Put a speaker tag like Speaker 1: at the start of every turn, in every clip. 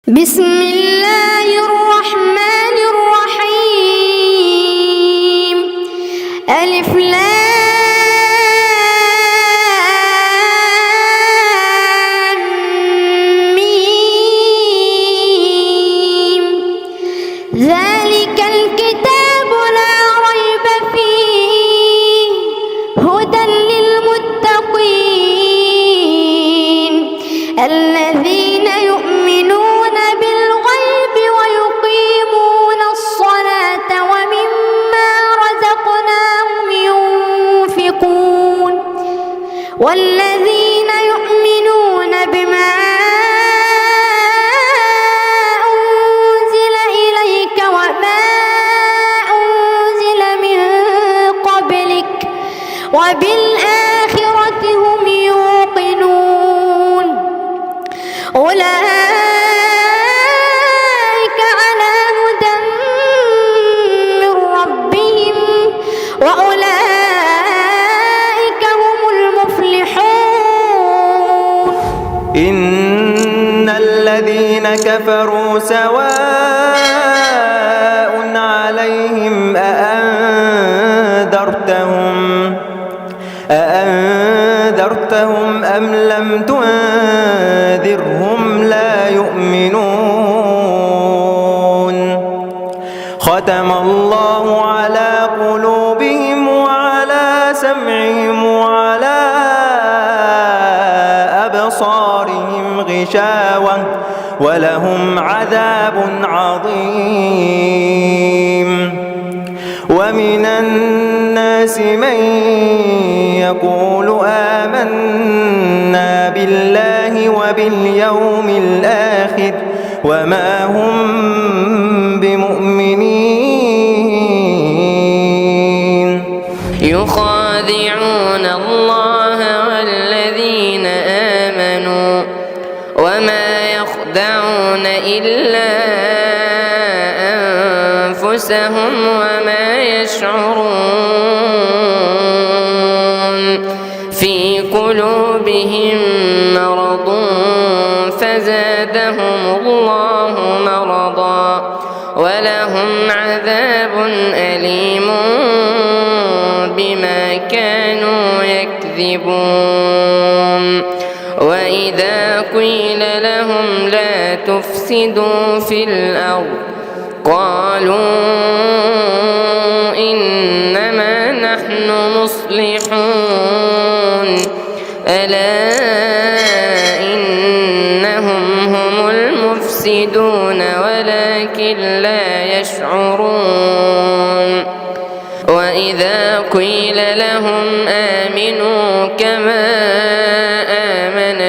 Speaker 1: بسم الله الرحمن الرحيم. ألف لام ميم. ذلك الكتاب لا ريب فيه هدى للمتقين الذين يؤمنون بالغيب ويقيمون الصلاة ومما رزقناهم ينفقون والذين يؤمنون بما أنزل إليك وما أنزل من قبلك وبالآخرة هم يوقنون أولئك على هدى من ربهم وأولئك هم المفلحون.
Speaker 2: إن الذين كفروا سواء عليهم أأنذرتهم أم لم تنذرهم لا يؤمنون. ختم الله على قلوبهم وعلى سمعهم وعلى أبصارهم غشاوة ولهم عذاب عظيم. ومن الناس من يقول آمنا بالله وباليوم الآخر وما هم بمؤمنين.
Speaker 3: يخادعون الله والذين آمنوا وما يخدعون إلا أنفسهم وما يشعرون. في قلوبهم مرض فزادهم الله مرضا ولهم عذاب أليم بما كانوا يكذبون. وإذا قيل لهم لا تفسدوا في الأرض قالوا إنما نحن مصلحون ألا إنهم هم المفسدون ولكن لا يشعرون. وإذا قيل لهم آمنوا كما آمن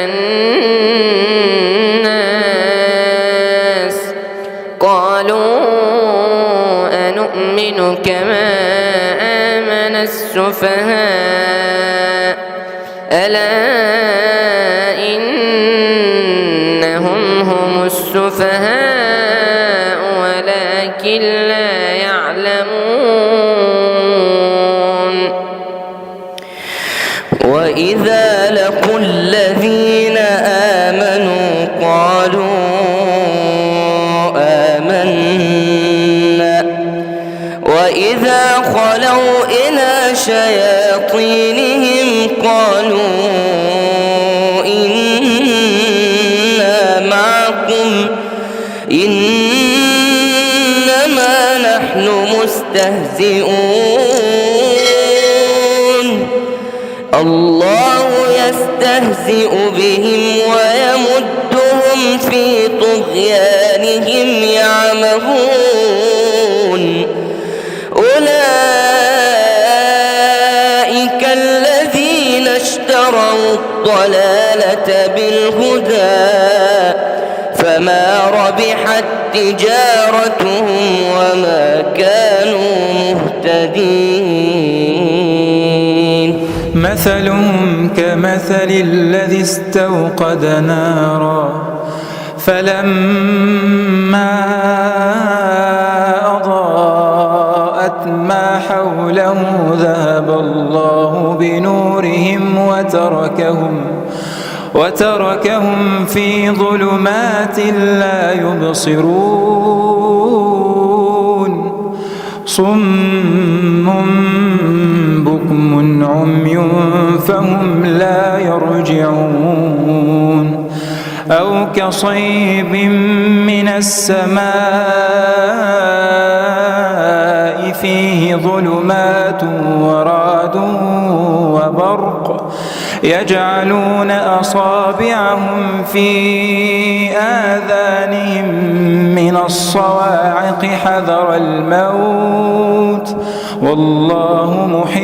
Speaker 3: الناس قالوا أنؤمن كما آمن السفهاء ألا إنهم هم السفهاء ولكن لا يعلمون.
Speaker 4: وإذا لقوا الذين آمنوا قالوا آمنا وإذا خلوا إلى شياطينهم قالوا إنا معكم إنما نحن مستهزئون. الله يستهزئ بهم ويمدهم في طغيانهم يعمهون. أولئك الذين اشتروا الضلالة بالهدى فما ربحت تجارتهم وما كانوا مهتدين.
Speaker 5: مثلهم كمثل الذي استوقد نارا فلما أضاءت ما حوله ذهب الله بنورهم وتركهم في ظلمات لا يبصرون صم بكم عمي فهم لا يرجعون أو كصيب من السماء فيه ظلمات ورعد وبرق يجعلون أصابعهم في آذانهم من الصواعق حذر الموت والله محيط